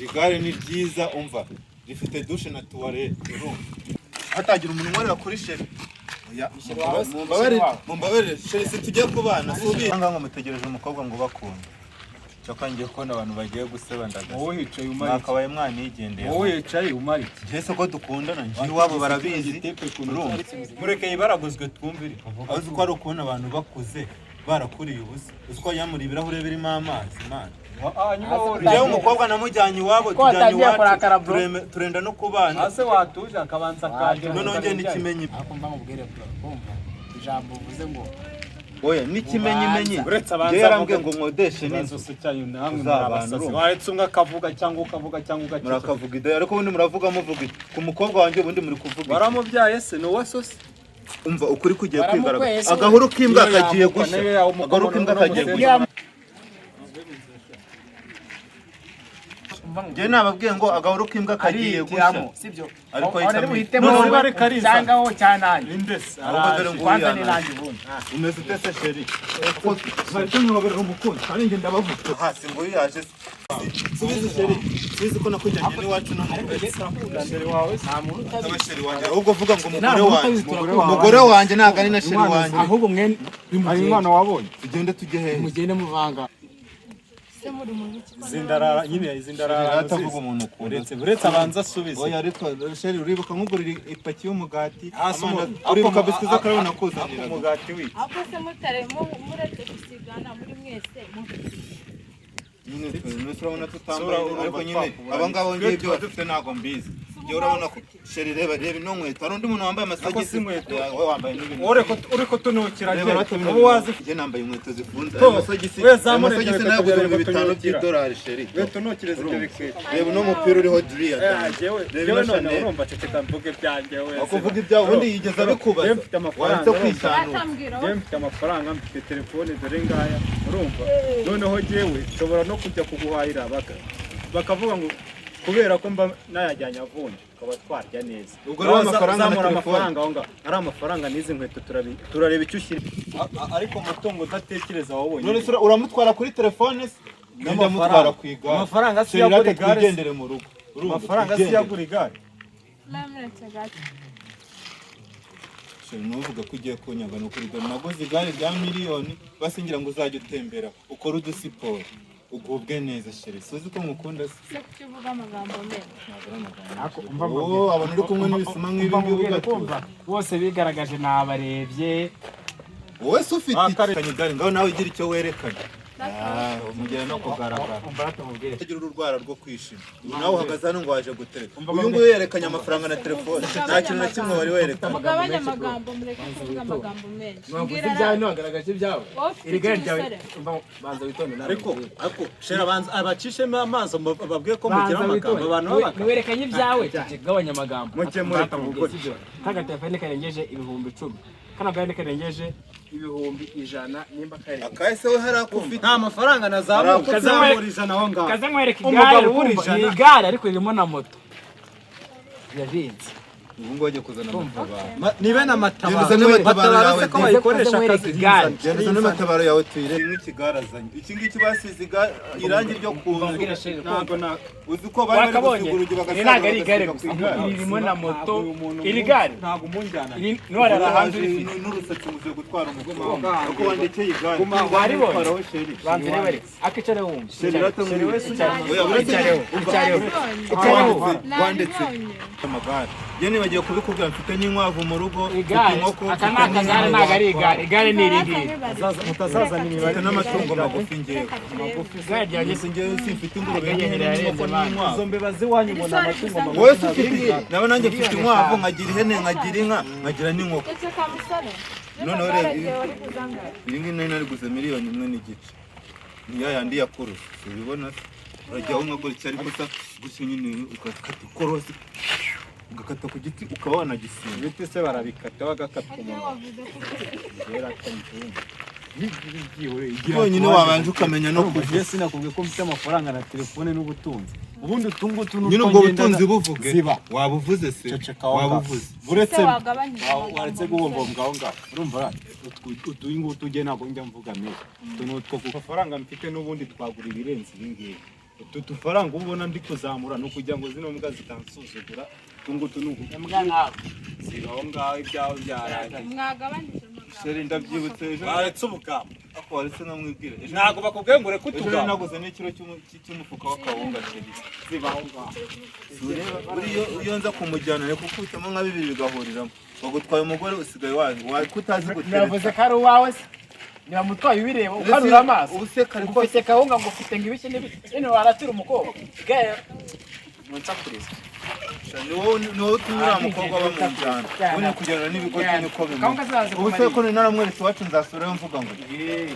Iri gare ni ryiza, umva, rifite douche na toilette, urumva hatagira umuntu unkorera kuri chéri. Oya, wawe se? mumbabarire. Chéri wawe. Mumbabarire chéri, si tugiye kubana subi ngo mutegereje umukobwa ngo bakunda. Cyakora ngiye kubona abantu bagiye guseba ndagasa. Wowe hicaye umara iki? Mwakabaye mwanigendeye. Wowe hicaye umara iki? Njye se ko dukundana, njye iwabo barabizi, urumva. Mureke yibaraguzwe twumvire. Aho uzi ko ari ukubona abantu bakuze barakuriye ubusa, uzi ko yamura ibirahure birimo amazi, mana. Hanyuma wowe Njyewe umukobwa namujyanye iwabo, Ko tujyanye watangiye iwacu, kurakara, bro. turenda no kubana. Hasi watuje akabanza akajya. Noneho njye n'ikimenyi. Ariko mva nkubwire, bro, kumva ijambo uvuze ngo Oya, n'ikimenyimenyi. Uretse abanza Njyewe yarambwiye avuge. ngo nkodeshe Ikibazo n'inzu. se cyanyu namwe muri Uzabana, abasazi? urumva. Waretse umwe akavuga cyangwa ukavuga cyangwa ugaceceka. Murakavuga idaya, ariko ubundi muravuga muvuga iki? Ku mukobwa wanjye ubundi muri kuvuga iki? Waramubyaye se? Ni uwa so se? Umva, ukuri kugiye Waramukwese kwigaragaza. we. Agahuru k'imbwa Niyo kagiye yamukwa, gushya. niyo yamukwa, Agahuru k'imbwa kagiye n'umusenyi. gushya. Njyewe nababwiye ngo agahuru k'imbwa kagiye gushya. Arihitiramo, sibyo? Ariko Aho rero ahitamo. uhitemo None wowe niba ari Kariza. cyangwa wowe cyangwa nanjye. Inde se? Ahubwo dore Araje. ngo Kwanza uriya ni naje. nanjye ubundi. Umeze ute se, chéri? Bareke nyoberera umukunzi kandi njye ndabavuga. Hasi ngo yaje. Subize chéri, subize ko nakujyanye n'iwacu no mu Mbere wawe se? Nta muntu utabizi. Aba chéri wanjye, ahubwo vuga ngo Nta umugore muntu wanjye. utabizi, turakunda. Umugore wanjye ntabwo ari na chéri wanjye. Ahubwo mwe Hari umwana wabonye. Tugende tujye hehe? mugende muvanga. Se muri mu biki ko Izi ndarara nyine, izi ndarara. Atavuga umuntu ukunda. Uretse abanza asubize. Oya, ariko chéri, uribuka nkugurira ipaki y'umugati, Hasi amandazi, uribuka biswi z'akarabo nakuzaniraga? Umugati wiki. Ahubwo se mutare muretse gusigana muri mwese mufite Nyine twese urabona tutambaye, Sura urumva ariko nyine twakubura. aba ngabo ngiye ibyo Twe bafite ntabwo mbizi. Njyewe urabona ko chéri, reba reba ino nkweto, hari undi muntu wambaye amasogisi? Si inkweto. Oya, wowe wambaye n'ibintu. Ureko tunukira. Reba Njye rata bino ubu wazi. Njye nambaye inkweto zifunze. To, Ayo masogisi, we ayo zamure masogisi ibyo nayaguze bikweto ibihumbi 5 tunukira. by'idolari, chéri. We tunukire ibyo bikweto. Reba uno mupira uriho duriya. Jewe Reba jewe ino none Chanel. urumva, ceceka mvuge ibyanjye wese. Wakuvuga ibyawe ubundi yigeze abikubaza? Njyewe mfite amafaranga, Waretse urumva. kwishanura. Batambwira. Njyewe mfite amafaranga, mfite telefone dore ngaya, urumva. Noneho jyewe nshobora no kujya kuguhahira bakavuga ngo kubera ko mba nayajyanye avunje tukaba twarya neza. Ubwo rero Nawe amafaranga na zamura telefone. amafaranga aho ngaho ari amafaranga n'izi nkweto turareba icyo ushyira, ariko umutungo udatekereza wabonye. None se uramutwara kuri telefone se? Ninde amutwara ku igare? Amafaranga si Chéri, yagura rata igare se. twigendere mu rugo. Urumva, Amafaranga si twigendere. yagura igare. Muretse gato. Chéri, ntuvuge ko ugiye kunyaga. Ni ukuri, dore naguze igare rya miliyoni, basingira ngo uzajye utembera ukore udusiporo ugubwe neza. Chéri, suzi ko ngukunda se? Se kuki uvuga amagambo menshi? Ariko umva Oh, nkubwire. abantu uri kumwe n'ibisima nk'ibi Umva ngibi nkubwire, ugatuza. kumva bose bigaragaje, nabarebye. Wowe se ufite Ah, iki? kare. Igare ngaho nawe ugira icyo werekana. Ah, umugera no kugaragara. Umva rata nkubwire. Ugira urwara rwo kwishima. Ubu nawe uhagaze hano ngo waje gutereta. Umva Uyu mbabwire. nguyu yerekanye amafaranga na telefone, nta kintu na kimwe wari werekana. Mugabanye amagambo, mureke kuvuga amagambo menshi. Wavuze Mbwira ibyawe ra- ntiwagaragaje ibyawe. Wowe ufite Iri gare iki, ryawe musore? umva, banza witonde nawe. Ariko shera abanza abacishemo amaso babwiye ko mugira Banza amagambo witonde. abantu b'abagabo. Ntiwerekanye ibyawe, gabanya amagambo. Mujye mureka mugore. Kano telefone karengeje 10,000, kano gare karengeje 100,000 nimba karengeje. Akahise we hari ako ufite? Nta mafaranga nazamuka. Kazamuye- Zamura 100 aho ngaho. Kaze nkwereka igare. Umugabo ubura Urumva, 100. ni igare ariko ririmo na moto yarinze. Ubu ngubu bagiye kuzana amatabaro. Nibe na matabaro. Genda uzane amatabaro Matabaro yawe, se ko genda. bayikoresha Kaze nkwereke akazi? igare. Genda uzane amatabaro yawe tuyirebe nk'ikigare azanye. Iki ngiki basize irangi ryo ku nzu. Mbabwira chéri, Ntabwo na Uzi ko bari bari wakabonye gusiga urugi iri bagasaga ntabwo ari igare bagasiga gusa, ku igare. iri ririmo na moto. Ntabwo uyu muntu Iri gare ntabwo umunjyana. iri ntiwarara hanze urifite. N'urusatsi mugiye gutwara umukobwa Guma aho. kuko wandekeye igare. Guma aho. Waribonye? Gutwaraho chéri. Banza urebe, akicare wumve. Chéri, rata Chéri wese Oya, uretse Icareho, umva. icareho. Nabibonye. Wanditse Nabibonye. amagare. Njye nibagiye kubikubwira, mfite n'inkwavu mu rugo, mfite Igare inkoko, aka ni mfite akagare, ntabwo ari igare, igare ni iri ngiri. Mutazazana imibare. Mfite n'amatungo magufi njyewe. Igare ryanjye Gusa njyewe simfite ingurube Igare n'ihene rirarenze, n'inkoko man. n'inkwavu. Izo mbeba z'iwanyu ngo ni amatungo magufi. Wowe se ufite iki? Nawe nanjye mfite inkwavu, nkagira ihene, nkagira inka, nkagira n'inkoko. Ceceka musore. Noneho Rino reba gare ibi. ryawe wari kuzangaye. Iyi ngiyi nari nariguze 1,5 miliyoni. Ni ya yandi yakuruye, ubibona se? Urajya aho gutya, ariko sa gutya nyine ugakata ikorosi, ugakata ku giti ukaba wanagisimba. Ibiti se barabikata bagakata Harya umunwa? wavuze ko ufite Yera akamutunda. Byonyine wabanje ukamenya no kuvuga. Njye sinakubwiye ko mfite amafaranga na telefone n'ubutunzi? Ubundi utu ngutu ni Nyine utwo ubwo ngendana. butunzi buvuge. Ziba. Wabuvuze se? Ceceka aho ngaho. Wabuvuze? Buretse Se wagabanyije amagambo, waretse musore. guhombombwa aho ngaho. Urumva utu ngutu njye ntabwo njya mvuga menshi. Utu ni utwo kuko amafaranga mfite n'ubundi twagura ibirenze ibi ngibi. Utu dufaranga uba ubona ndi kuzamura ni ukugira ngo zino mbwa zitansuzugura. Utu ngutu ni uku. Imbwa nawe. Ziba aho ngaho, ibyawe byarangiye. Mwagabanije amagambo. Chéri, ndabyibutse ejo. Baretse ubugamba. Ako waretse namwibwira ejo. Ntabwo bakubwiye ngo ureke Ejo nari utugamba. naguze n'ikiro cy'umufuka w'akawunga, chéri. Ziba aho ngaho. Ureba, buriya iyo nza kumujyana reka gukubitamo nka bibiri bigahuriramo. Bagutwaye umugore, usigaye wawe ko utazi gutereta. Navuze ko ari uwawe se? Ntibamutwaye ubireba, ukanura amaso. Ubu se kare Ngo kose ufite kawunga, ngo ufite ngo ibiki n'ibiki, nyine waratira umukobwa igare munsakuriza. Ni wowe utumye uriya mukobwa aba mu njyana ubundi kujyana n'ibigo niko bimeze. Kawunga zaze Ubu se kumara. ko naramweretse iwacu, nzasubirayo mvuga ngo Yeee.